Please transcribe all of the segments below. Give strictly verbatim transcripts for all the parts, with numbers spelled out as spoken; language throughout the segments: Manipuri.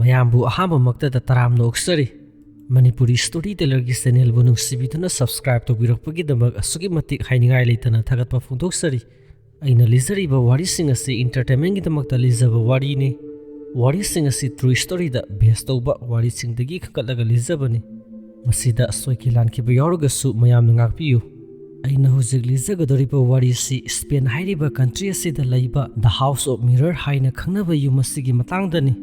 ꯃꯌꯥꯝꯕꯨ ꯑꯍꯥꯟꯕꯃꯛꯇꯗ ꯇꯔꯥꯝꯅ ꯑꯣꯛꯆꯔꯤ꯫ ꯃꯅꯤꯄꯨꯔꯤ ꯁ꯭ꯇꯣꯔꯤ ꯇꯦꯂꯔꯒꯤ ꯆꯦꯅꯦꯜꯕꯨ ꯅꯨꯡꯁꯤꯕꯤꯗꯨꯅ ꯁꯕꯁꯀ꯭ꯔꯥꯏꯕ ꯇꯧꯕꯤꯔꯛꯄꯒꯤꯗꯃꯛ ꯑꯁꯨꯛꯀꯤ ꯃꯇꯤꯛ ꯍꯥꯏꯅꯤꯡꯉꯥꯏ ꯂꯩꯇꯅ ꯊꯥꯒꯠꯄ ꯐꯣꯡꯗꯣꯛꯆꯔꯤ꯫ ꯑꯩꯅ ꯂꯤꯖꯔꯤꯕ ꯋꯥꯔꯤꯁꯤꯡ ꯑꯁꯤ ꯏꯟꯇꯔꯇꯦꯟꯃꯦꯟꯒꯤꯗꯃꯛꯇ ꯂꯤꯖꯕ ꯋꯥꯔꯤꯅꯤ꯫ ꯋꯥꯔꯤꯁꯤꯡ ꯑꯁꯤ ꯇ꯭ꯔꯨ ꯁ꯭ꯇꯣꯔꯤꯗ ꯕꯦꯁ ꯇꯧꯕ ꯋꯥꯔꯤꯁꯤꯡꯗꯒꯤ ꯈꯟꯒꯠꯂꯒ ꯂꯤꯖꯕꯅꯤ꯫ ꯃꯁꯤꯗ ꯁꯣꯏꯈꯤ ꯂꯥꯟꯈꯤꯕ ꯌꯥꯎꯔꯒꯁꯨ ꯃꯌꯥꯝꯅ ꯉꯥꯛꯄꯤꯌꯨ꯫ ꯑꯩꯅ ꯍꯧꯖꯤꯛ ꯂꯤꯖꯒꯗꯧꯔꯤꯕ ꯋꯥꯔꯤꯁꯤ ꯁ꯭ꯄꯦꯟ ꯍꯥꯏꯔꯤꯕ ꯀꯟꯇ꯭ꯔꯤ ꯑꯁꯤꯗ ꯂꯩꯕ The House of Mirror ꯍꯥꯏꯅ ꯈꯪꯅꯕ ꯌꯨꯝ ꯑꯁꯤꯒꯤ ꯃꯇꯥꯡꯗꯅꯤ꯫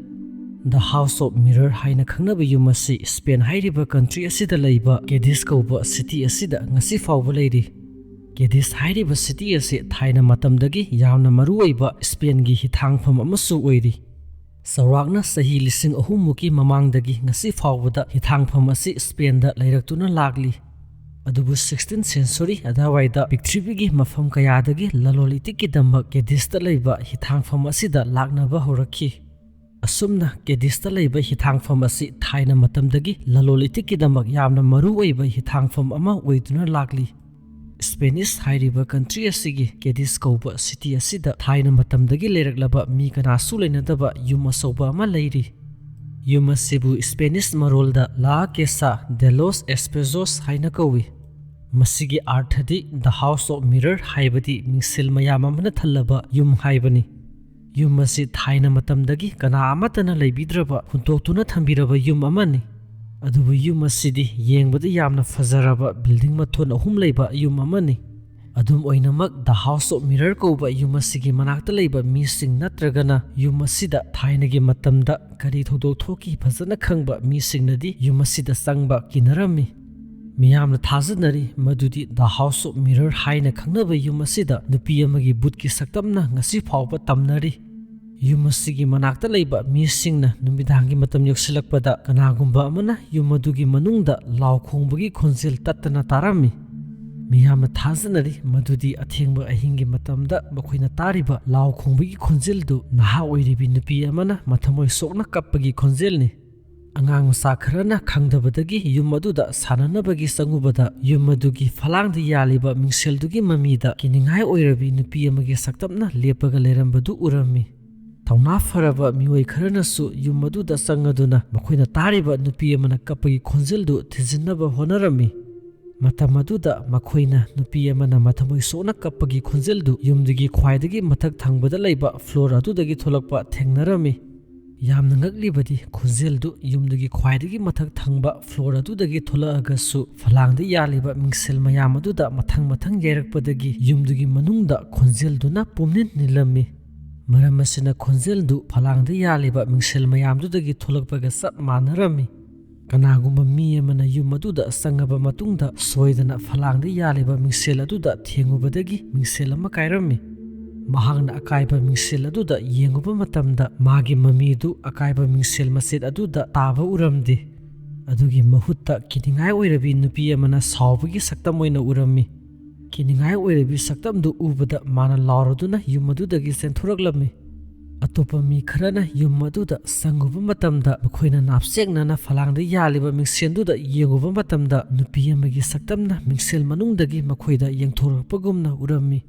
The House of Mirror ꯍꯥꯏꯅ ꯈꯪꯅꯕ ꯌꯨꯝ ꯑꯁꯤ ꯁ꯭ꯄꯦꯟ ꯍꯥꯏꯔꯤꯕ ꯀꯟꯇ꯭ꯔꯤ ꯑꯁꯤꯗ ꯂꯩꯕ ꯀꯦꯗꯤꯁ ꯀꯧꯕ ꯁꯤꯇꯤ ꯑꯁꯤꯗ ꯉꯁꯤ ꯐꯥꯎꯕ ꯂꯩꯔꯤ꯫ ꯀꯦꯗꯤꯁ ꯍꯥꯏꯔꯤꯕ ꯁꯤꯇꯤ ꯑꯁꯤ ꯊꯥꯏꯅ ꯃꯇꯝꯗꯒꯤ ꯌꯥꯝꯅ ꯃꯔꯨꯑꯣꯏꯕ ꯁ꯭ꯄꯦꯟꯒꯤ ꯍꯤꯊꯥꯡꯐꯝ ꯑꯃꯁꯨ ꯑꯣꯏꯔꯤ꯫ ꯆꯥꯎꯔꯥꯛꯅ ꯆꯍꯤ ꯂꯤꯁꯤꯡ ꯑꯍꯨꯝ ꯃꯨꯛꯀꯤ ꯃꯃꯥꯡꯗꯒꯤ ꯉꯁꯤ ꯐꯥꯎꯕꯗ ꯍꯤꯊꯥꯡꯐꯝ ꯑꯁꯤ ꯁ꯭ꯄꯦꯟꯗ ꯂꯩꯔꯛꯇꯨꯅ ꯂꯥꯛꯂꯤ꯫ ꯑꯗꯨꯕꯨ ꯁꯤꯛꯁꯇꯤꯟ ꯁꯦꯟꯆꯨꯔꯤ ꯑꯗꯨꯋꯥꯏꯗ ꯄ꯭ꯔꯤꯊꯤꯕꯤꯒꯤ ꯃꯐꯝ ꯀꯌꯥꯗꯒꯤ ꯂꯂꯣꯟ ꯏꯇꯤꯛꯀꯤꯗꯃꯛ ꯀꯦꯗꯤꯁꯇ ꯂꯩꯕ ꯍꯤꯊꯥꯡꯐꯝ ꯑꯁꯤꯗ ꯂꯥꯛꯅꯕ ꯍꯧꯔꯛꯈꯤ꯫ ꯑꯁꯨꯝꯅ ꯀꯦꯗꯤꯁꯇ ꯂꯩꯕ ꯍꯤꯊꯥꯡꯐꯝ ꯑꯁꯤ ꯊꯥꯏꯅ ꯃꯇꯝꯗꯒꯤ ꯂꯂꯣꯟ ꯏꯇꯤꯛꯀꯤꯗꯃꯛ ꯌꯥꯝꯅ ꯃꯔꯨ ꯑꯣꯏꯕ ꯍꯤꯊꯥꯡꯐꯝ ꯑꯃ ꯑꯣꯏꯗꯨꯅ ꯂꯥꯛꯂꯤ꯫ ꯁ꯭ꯄꯦꯅꯤꯁ ꯍꯥꯏꯔꯤꯕ ꯀꯟꯇ꯭ꯔꯤ ꯑꯁꯤꯒꯤ ꯀꯦꯗꯤꯁ ꯀꯧꯕ ꯁꯤꯇꯤ ꯑꯁꯤꯗ ꯊꯥꯏꯅ ꯃꯇꯝꯗꯒꯤ ꯂꯩꯔꯛꯂꯕ ꯃꯤ ꯀꯅꯥꯁꯨ ꯂꯩꯅꯗꯕ ꯌꯨꯝ ꯑꯆꯧꯕ ꯑꯃ ꯂꯩꯔꯤ꯫ ꯌꯨꯝ ꯑꯁꯤꯕꯨ Spanish ꯃꯔꯣꯜꯗ La Casa de los Espejos ꯍꯥꯏꯅ ꯀꯧꯏ꯫ ꯃꯁꯤꯒꯤ ꯑꯥꯔꯊꯗꯤ The House of Mirror ꯍꯥꯏꯕꯗꯤ ꯃꯤꯡꯁꯦꯜ ꯃꯌꯥꯝ ꯑꯃꯅ ꯊꯜꯂꯕ ꯌꯨꯝ ꯍꯥꯏꯕꯅꯤ꯫ ꯌꯨꯝ ꯑꯁꯤ ꯊꯥꯏꯅ ꯃꯇꯝꯗꯒꯤ ꯀꯅꯥ ꯑꯃꯠꯇꯅ ꯂꯩꯕꯤꯗ꯭ꯔꯕ ꯍꯨꯟꯇꯣꯛꯇꯨꯅ ꯊꯝꯕꯤꯔꯕ ꯌꯨꯝ ꯑꯃꯅꯤ꯫ ꯑꯗꯨꯕꯨ ꯌꯨꯝ ꯑꯁꯤꯗꯤ ꯌꯦꯡꯕꯗ ꯌꯥꯝꯅ ꯐꯖꯔꯕ ꯕꯤꯜꯗꯤꯡ ꯃꯊꯣꯟ ꯑꯍꯨꯝ ꯂꯩꯕ ꯌꯨꯝ ꯑꯃꯅꯤ꯫ ꯑꯗꯨꯝ ꯑꯣꯏꯅꯃꯛ The House of Mirror ꯀꯧꯕ ꯌꯨꯝ ꯑꯁꯤꯒꯤ ꯃꯅꯥꯛꯇ ꯂꯩꯕ ꯃꯤꯁꯤꯡ ꯅꯠꯇ꯭ꯔꯒꯅ ꯌꯨꯝ ꯑꯁꯤꯗ ꯊꯥꯏꯅꯒꯤ ꯃꯇꯝꯗ ꯀꯔꯤ ꯊꯧꯗꯣꯛ ꯊꯣꯛꯈꯤ ꯐꯖꯅ ꯈꯪꯕ ꯃꯤꯁꯤꯡꯅꯗꯤ ꯌꯨꯝ ꯑꯁꯤꯗ ꯆꯪꯕ ꯀꯤꯅꯔꯝꯃꯤ꯫ ꯃꯤꯌꯥꯝꯅ ꯊꯥꯖꯅꯔꯤ ꯃꯗꯨꯗꯤ The House of Mirror ꯍꯥꯏꯅ ꯈꯪꯅꯕ ꯌꯨꯝ ꯑꯁꯤꯗ ꯅꯨꯄꯤ ꯑꯃꯒꯤ ꯚꯨꯠꯀꯤ ꯁꯛꯇꯝꯅ ꯉꯁꯤ ꯐꯥꯎꯕ ꯇꯝꯅꯔꯤ꯫ ꯌꯨꯝ ꯑꯁꯤꯒꯤ ꯃꯅꯥꯛꯇ ꯂꯩꯕ ꯃꯤꯁꯤꯡꯅ ꯅꯨꯃꯤꯗꯥꯡꯒꯤ ꯃꯇꯝ ꯌꯧꯁꯤꯜꯂꯛꯄꯗ ꯀꯅꯥꯒꯨꯝꯕ ꯑꯃꯅ ꯌꯨꯝ ꯑꯗꯨꯒꯤ ꯃꯅꯨꯡꯗ ꯂꯥꯎ ꯈꯣꯡꯕꯒꯤ ꯈꯣꯟꯖꯦꯜ ꯇꯠꯇꯅ ꯇꯥꯔꯝꯃꯤ꯫ ꯃꯤꯌꯥꯝꯅ ꯊꯥꯖꯅꯔꯤ ꯃꯗꯨꯗꯤ ꯑꯊꯦꯡꯕ ꯑꯍꯤꯡꯒꯤ ꯃꯇꯝꯗ ꯃꯈꯣꯏꯅ ꯇꯥꯔꯤꯕ ꯂꯥꯎ ꯈꯣꯡꯕꯒꯤ ꯈꯣꯟꯖꯦꯜꯗꯨ ꯅꯍꯥ ꯑꯣꯏꯔꯤꯕꯤ ꯅꯨꯄꯤ ꯑꯃꯅ ꯃꯊꯃꯣꯏ ꯁꯣꯛꯅ ꯀꯞꯄꯒꯤ ꯈꯣꯟꯖꯦꯜꯅꯤ꯫ ꯑꯉꯥꯡ ꯃꯆꯥ ꯈꯔꯅ ꯈꯪꯗꯕꯗꯒꯤ ꯌꯨꯝ ꯑꯗꯨꯗ ꯁꯥꯟꯅꯅꯕꯒꯤ ꯆꯪꯉꯨꯕꯗ ꯌꯨꯝ ꯑꯗꯨꯒꯤ ꯐꯂꯥꯡꯗ ꯌꯥꯜꯂꯤꯕ ꯃꯤꯡꯁꯦꯜꯗꯨꯒꯤ ꯃꯃꯤꯗ ꯀꯤꯅꯤꯡꯉꯥꯏ ꯑꯣꯏꯔꯕꯤ ꯅꯨꯄꯤ ꯑꯃꯒꯤ ꯁꯛꯇꯝꯅ ꯂꯦꯞꯄꯒ ꯂꯩꯔꯝꯕꯗꯨ ꯎꯔꯝꯃꯤ꯫ ꯊꯧꯅꯥ ꯐꯔꯕ ꯃꯤꯑꯣꯏ ꯈꯔꯅꯁꯨ ꯌꯨꯝ ꯑꯗꯨꯗ ꯆꯪꯉꯗꯨꯅ ꯃꯈꯣꯏꯅ ꯇꯥꯔꯤꯕ ꯅꯨꯄꯤ ꯑꯃꯅ ꯀꯞꯄꯒꯤ ꯈꯣꯟꯖꯦꯜꯗꯨ ꯊꯤꯖꯤꯟꯅꯕ ꯍꯣꯠꯅꯔꯝꯃꯤ꯫ ꯃꯇꯝ ꯑꯗꯨꯗ ꯃꯈꯣꯏꯅ ꯅꯨꯄꯤ ꯑꯃꯅ ꯃꯊꯃꯣꯏ ꯁꯣꯛꯅ ꯀꯞꯄꯒꯤ ꯈꯣꯟꯖꯦꯜꯗꯨ ꯌꯨꯝꯗꯨꯒꯤ ꯈ꯭ꯋꯥꯏꯗꯒꯤ ꯃꯊꯛ ꯊꯪꯕꯗ ꯂꯩꯕ floor ꯑꯗꯨꯗꯒꯤ ꯊꯣꯛꯂꯛꯄ ꯊꯦꯡꯅꯔꯝꯃꯤ꯫ ꯌꯥꯝꯅ ꯉꯛꯂꯤꯕꯗꯤ, ꯈꯣꯟꯖꯦꯜꯗꯨ ꯌꯨꯝꯗꯨꯒꯤ ꯈ꯭ꯋꯥꯏꯗꯒꯤ ꯃꯊꯛ ꯊꯪꯕ floor ꯑꯗꯨꯗꯒꯤ ꯊꯣꯛꯂꯛꯑꯒꯁꯨ, ꯐꯂꯥꯡꯗ ꯌꯥꯜꯂꯤꯕ ꯃꯤꯡꯁꯦꯜ ꯃꯌꯥꯝ ꯑꯗꯨꯗ ꯃꯊꯪ ꯃꯊꯪ ꯌꯩꯔꯛꯄꯗꯒꯤ ꯌꯨꯝꯗꯨꯒꯤ ꯃꯅꯨꯡꯗ ꯈꯣꯟꯖꯦꯜꯗꯨꯅ ꯄꯨꯝꯅꯤꯜ ꯅꯤꯜꯂꯝꯃꯤ꯫ ꯃꯔꯝ ꯑꯁꯤꯅ, ꯈꯣꯟꯖꯦꯜꯗꯨ ꯐꯂꯥꯡꯗ ꯌꯥꯜꯂꯤꯕ ꯃꯤꯡꯁꯦꯜ ꯃꯌꯥꯝꯗꯨꯗꯒꯤ ꯊꯣꯛꯂꯛꯄꯒ ꯆꯞ ꯃꯥꯟꯅꯔꯝꯃꯤ꯫ ꯀꯅꯥꯒꯨꯝꯕ ꯃꯤ ꯑꯃꯅ ꯌꯨꯝ ꯑꯗꯨꯗ ꯆꯪꯉꯕ ꯃꯇꯨꯡꯗ ꯁꯣꯏꯗꯅ ꯐꯂꯥꯡꯗ ꯌꯥꯜꯂꯤꯕ ꯃꯤꯡꯁꯦꯜ ꯑꯗꯨꯗ ꯊꯦꯡꯉꯨꯕꯗꯒꯤ ꯃꯤꯡꯁꯦꯜ ꯑꯃ ꯀꯥꯏꯔꯝꯃꯤ꯫ ꯃꯍꯥꯛꯅ ꯑꯀꯥꯏꯕ ꯃꯤꯡꯁꯦꯜ ꯑꯗꯨꯗ ꯌꯦꯡꯉꯨꯕ ꯃꯇꯝꯗ, ꯃꯥꯒꯤ ꯃꯃꯤꯗꯨ ꯑꯀꯥꯏꯕ ꯃꯤꯡꯁꯦꯜ ꯃꯆꯦꯠ ꯑꯗꯨꯗ ꯇꯥꯕ ꯎꯔꯝꯗꯦ꯫ ꯑꯗꯨꯒꯤ ꯃꯍꯨꯠꯇ ꯀꯤꯅꯤꯡꯉꯥꯏ ꯑꯣꯏꯔꯕꯤ ꯅꯨꯄꯤ ꯑꯃꯅ ꯁꯥꯎꯕꯒꯤ ꯁꯛꯇꯝ ꯑꯣꯏꯅ ꯎꯔꯝꯃꯤ꯫ ꯀꯤꯅꯤꯡꯉꯥꯏ ꯑꯣꯏꯔꯕꯤ ꯁꯛꯇꯝꯗꯨ ꯎꯕꯗ ꯃꯥꯅ ꯂꯥꯎꯔꯗꯨꯅ ꯌꯨꯝ ꯑꯗꯨꯗꯒꯤ ꯆꯦꯟꯊꯣꯔꯛꯂꯝꯃꯤ꯫ ꯑꯇꯣꯞꯄ ꯃꯤ ꯈꯔꯅ ꯌꯨꯝ ꯑꯗꯨꯗ ꯆꯪꯉꯨꯕ ꯃꯇꯝꯗ, ꯃꯈꯣꯏꯅ ꯅꯥꯞꯆꯦꯛꯅꯅ ꯐꯂꯥꯡꯗ ꯌꯥꯜꯂꯤꯕ ꯃꯤꯡꯁꯦꯜꯗꯨꯗ ꯌꯦꯡꯉꯨꯕ ꯃꯇꯝꯗ, ꯅꯨꯄꯤ ꯑꯃꯒꯤ ꯁꯛꯇꯝꯅ ꯃꯤꯡꯁꯦꯜ ꯃꯅꯨꯡꯗꯒꯤ ꯃꯈꯣꯏꯗ ꯌꯦꯡꯊꯣꯔꯛꯄꯒꯨꯝꯅ ꯎꯔꯝꯃꯤ꯫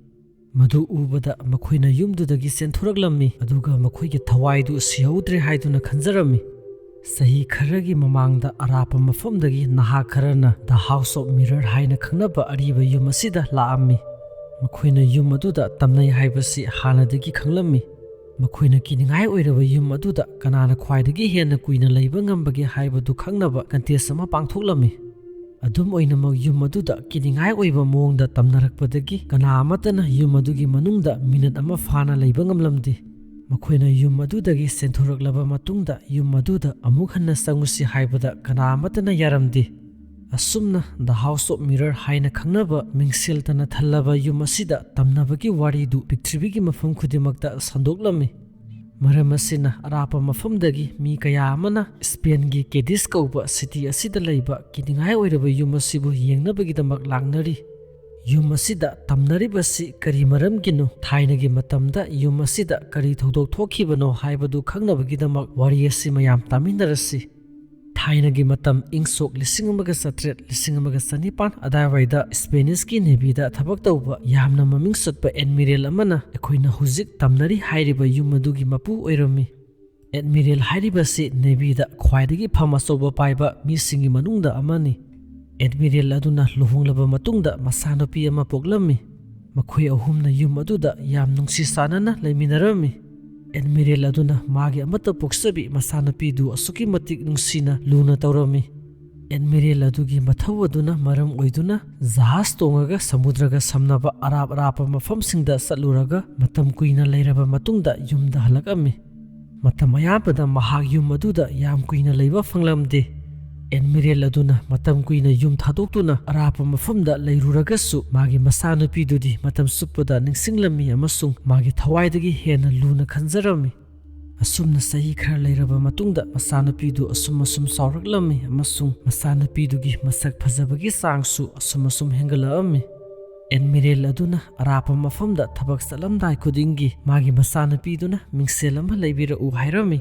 ꯃꯗꯨ ꯎꯕꯗ ꯃꯈꯣꯏꯅ ꯌꯨꯝꯗꯨꯗꯒꯤ ꯆꯦꯟꯊꯣꯔꯛꯂꯝꯃꯤ, ꯑꯗꯨꯒ ꯃꯈꯣꯏꯒꯤ ꯊꯋꯥꯏꯗꯨ ꯁꯤꯍꯧꯗ꯭ꯔꯦ ꯍꯥꯏꯗꯨꯅ ꯈꯟꯖꯔꯝꯃꯤ꯫ ꯆꯍꯤ ꯈꯔꯒꯤ ꯃꯃꯥꯡꯗ ꯑꯔꯥꯞꯄ ꯃꯐꯝꯗꯒꯤ ꯅꯍꯥ ꯈꯔꯅ The House of Mirror ꯍꯥꯏꯅ ꯈꯪꯅꯕ ꯑꯔꯤꯕ ꯌꯨꯝ ꯑꯁꯤꯗ ꯂꯥꯛꯑꯝꯃꯤ꯫ ꯃꯈꯣꯏꯅ ꯌꯨꯝ ꯑꯗꯨꯗ ꯇꯝꯅꯩ ꯍꯥꯏꯕꯁꯤ ꯍꯥꯟꯅꯗꯒꯤ ꯈꯪꯂꯝꯃꯤ꯫ ꯃꯈꯣꯏꯅ ꯀꯤꯅꯤꯡꯉꯥꯏ ꯑꯣꯏꯔꯕ ꯌꯨꯝ ꯑꯗꯨꯗ ꯀꯅꯥꯅ ꯈ꯭ꯋꯥꯏꯗꯒꯤ ꯍꯦꯟꯅ ꯀꯨꯏꯅ ꯂꯩꯕ ꯉꯝꯕꯒꯦ ꯍꯥꯏꯕꯗꯨ ꯈꯪꯅꯕ contest ꯑꯃ ꯄꯥꯡꯊꯣꯛꯂꯝꯃꯤ꯫ ꯑꯗꯨꯝ ꯑꯣꯏꯅꯃꯛ, ꯌꯨꯝ ꯑꯗꯨꯗ ꯀꯤꯅꯤꯡꯉꯥꯏ ꯑꯣꯏꯕ ꯃꯑꯣꯡꯗ ꯇꯝꯅꯔꯛꯄꯗꯒꯤ ꯀꯅꯥ ꯑꯃꯠꯇꯅ ꯌꯨꯝ ꯑꯗꯨꯒꯤ ꯃꯅꯨꯡꯗ minute ꯑꯃ ꯐꯥꯅ ꯂꯩꯕ ꯉꯝꯂꯝꯗꯦ꯫ ꯃꯈꯣꯏꯅ ꯌꯨꯝ ꯑꯗꯨꯗꯒꯤ ꯆꯦꯟꯊꯣꯔꯛꯂꯕ ꯃꯇꯨꯡꯗ ꯌꯨꯝ ꯑꯗꯨꯗ ꯑꯃꯨꯛ ꯍꯟꯅ ꯆꯪꯉꯨꯁꯤ ꯍꯥꯏꯕꯗ ꯀꯅꯥ ꯑꯃꯠꯇꯅ ꯌꯥꯔꯝꯗꯦ꯫ ꯑꯁꯨꯝꯅ The House of Mirror ꯍꯥꯏꯅ ꯈꯪꯅꯕ ꯃꯤꯡꯁꯦꯜꯇꯅ ꯊꯜꯂꯕ ꯌꯨꯝ ꯑꯁꯤꯗ ꯇꯝꯅꯕꯒꯤ ꯋꯥꯔꯤꯗꯨ ꯄ꯭ꯔꯤꯊꯤꯕꯤꯒꯤ ꯃꯐꯝ ꯈꯨꯗꯤꯡꯃꯛꯇ ꯁꯟꯗꯣꯛꯂꯝꯃꯤ꯫ ꯃꯔꯝ ꯑꯁꯤꯅ, ꯑꯔꯥꯞꯄ ꯃꯐꯝꯗꯒꯤ ꯃꯤ ꯀꯌꯥ ꯑꯃꯅ ꯁ꯭ꯄꯦꯟꯒꯤ ꯀꯦꯗꯤꯁ ꯀꯧꯕ city ꯑꯁꯤꯗ ꯂꯩꯕ ꯀꯤꯅꯤꯡꯉꯥꯏ ꯑꯣꯏꯔꯕ ꯌꯨꯝ ꯑꯁꯤꯕꯨ ꯌꯦꯡꯅꯕꯒꯤꯗꯃꯛ ꯂꯥꯛꯅꯔꯤ꯫ ꯌꯨꯝ ꯑꯁꯤꯗ ꯇꯝꯅꯔꯤꯕꯁꯤ ꯀꯔꯤ ꯃꯔꯝꯒꯤꯅꯣ? ꯊꯥꯏꯅꯒꯤ ꯃꯇꯝꯗ ꯌꯨꯝ ꯑꯁꯤꯗ ꯀꯔꯤ ꯊꯧꯗꯣꯛ ꯊꯣꯛꯈꯤꯕꯅꯣ ꯍꯥꯏꯕꯗꯨ ꯈꯪꯅꯕꯒꯤꯗꯃꯛ ꯋꯥꯔꯤ ꯑꯁꯤ ꯃꯌꯥꯝ ꯇꯥꯃꯤꯟꯅꯔꯁꯤ꯫ ꯊꯥꯏꯅꯒꯤ ꯃꯇꯝ, ꯏꯪ ꯁꯣꯛ ꯂꯤꯁꯤꯡ ꯑꯃꯒ ꯆꯥꯇ꯭ꯔꯦꯠ, ꯂꯤꯁꯤꯡ ꯑꯃꯒ ꯆꯅꯤꯄꯥꯟ ꯑꯗꯥꯏꯋꯥꯏꯗ ꯏꯁꯄꯦꯅꯤꯁꯀꯤ ꯅꯦꯚꯤꯗ ꯊꯕꯛ ꯇꯧꯕ ꯌꯥꯝꯅ ꯃꯃꯤꯡ ꯆꯠꯄ ꯑꯦꯗꯃꯤꯔꯦꯜ ꯑꯃꯅ ꯑꯩꯈꯣꯏꯅ ꯍꯧꯖꯤꯛ ꯇꯝꯅꯔꯤ ꯍꯥꯏꯔꯤꯕ ꯌꯨꯝ ꯑꯗꯨꯒꯤ ꯃꯄꯨ ꯑꯣꯏꯔꯝꯃꯤ꯫ ꯑꯦꯗꯃꯤꯔꯦꯜ ꯍꯥꯏꯔꯤꯕꯁꯤ ꯅꯦꯚꯤꯗ ꯈ꯭ꯋꯥꯏꯗꯒꯤ ꯐꯝ ꯑꯆꯧꯕ ꯄꯥꯏꯕ ꯃꯤꯁꯤꯡꯒꯤ ꯃꯅꯨꯡꯗ ꯑꯃꯅꯤ꯫ ꯑꯦꯗꯃꯤꯔꯦꯜ ꯑꯗꯨꯅ ꯂꯨꯍꯣꯡꯂꯕ ꯃꯇꯨꯡꯗ ꯃꯆꯥꯅꯨꯄꯤ ꯑꯃ ꯄꯣꯛꯂꯝꯃꯤ꯫ ꯃꯈꯣꯏ ꯑꯍꯨꯝꯅ ꯌꯨꯝ ꯑꯗꯨꯗ ꯌꯥꯝ ꯅꯨꯡꯁꯤ ꯆꯥꯟꯅꯅ ꯂꯩꯃꯤꯟꯅꯔꯝꯃꯤ꯫ ꯑꯦꯗꯃꯤꯔꯦꯜ ꯑꯗꯨꯅ ꯃꯥꯒꯤ ꯑꯃꯠꯇ ꯄꯣꯛꯆꯕꯤ ꯃꯆꯥꯅꯨꯄꯤꯗꯨ ꯑꯁꯨꯛꯀꯤ ꯃꯇꯤꯛ ꯅꯨꯡꯁꯤꯅ ꯂꯨꯅ ꯇꯧꯔꯝꯃꯤ꯫ ꯑꯦꯗꯃꯤꯔꯦꯜ ꯑꯗꯨꯒꯤ ꯃꯊꯧ ꯑꯗꯨꯅ ꯃꯔꯝ ꯑꯣꯏꯗꯨꯅ ꯖꯍꯥꯖ ꯇꯣꯡꯉꯒ ꯁꯃꯨꯗ꯭ꯔꯒ ꯁꯝꯅꯕ ꯑꯔꯥꯞ ꯑꯔꯥꯞꯄ ꯃꯐꯝꯁꯤꯡꯗ ꯆꯠꯂꯨꯔꯒ ꯃꯇꯝ ꯀꯨꯏꯅ ꯂꯩꯔꯕ ꯃꯇꯨꯡꯗ ꯌꯨꯝꯗ ꯍꯜꯂꯛꯂꯝꯃꯤ꯫ ꯃꯇꯝ ꯑꯌꯥꯝꯕꯗ ꯃꯍꯥꯛ ꯌꯨꯝ ꯑꯗꯨꯗ ꯌꯥꯝ ꯀꯨꯏꯅ ꯂꯩꯕ ꯐꯪꯂꯝꯗꯦ꯫ ꯑꯦꯗꯃꯤꯔꯦꯜ ꯑꯗꯨꯅ ꯃꯇꯝ ꯀꯨꯏꯅ ꯌꯨꯝ ꯊꯥꯗꯣꯛꯇꯨꯅ ꯑꯔꯥꯞꯄ ꯃꯐꯝꯗ ꯂꯩꯔꯨꯔꯒꯁꯨ ꯃꯥꯒꯤ ꯃꯆꯥꯅꯨꯄꯤꯗꯨꯗꯤ ꯃꯇꯝ ꯆꯨꯞꯄꯗ ꯅꯤꯡꯁꯤꯡꯂꯝꯃꯤ ꯑꯃꯁꯨꯡ ꯃꯥꯒꯤ ꯊꯋꯥꯏꯗꯒꯤ ꯍꯦꯟꯅ ꯂꯨꯅ ꯈꯟꯖꯔꯝꯃꯤ꯫ ꯑꯁꯨꯝꯅ ꯆꯍꯤ ꯈꯔ ꯂꯩꯔꯕ ꯃꯇꯨꯡꯗ ꯃꯆꯥꯅꯨꯄꯤꯗꯨ ꯑꯁꯨꯝ ꯑꯁꯨꯝ ꯆꯥꯎꯔꯛꯂꯝꯃꯤ ꯑꯃꯁꯨꯡ ꯃꯆꯥꯅꯨꯄꯤꯗꯨꯒꯤ ꯃꯁꯛ ꯐꯖꯕꯒꯤ ꯆꯥꯡꯁꯨ ꯑꯁꯨꯝ ꯑꯁꯨꯝ ꯍꯦꯟꯒꯠꯂꯛꯂꯝꯃꯤ꯫ ꯑꯦꯗꯃꯤꯔꯦꯜ ꯑꯗꯨꯅ ꯑꯔꯥꯞꯄ ꯃꯐꯝꯗ ꯊꯕꯛ ꯆꯠꯂꯝꯗꯥꯏ ꯈꯨꯗꯤꯡꯒꯤ ꯃꯥꯒꯤ ꯃꯆꯥꯅꯨꯄꯤꯗꯨꯅ ꯃꯤꯡꯁꯦꯜ ꯑꯃ ꯂꯩꯕꯤꯔꯛꯎ ꯍꯥꯏꯔꯝꯃꯤ,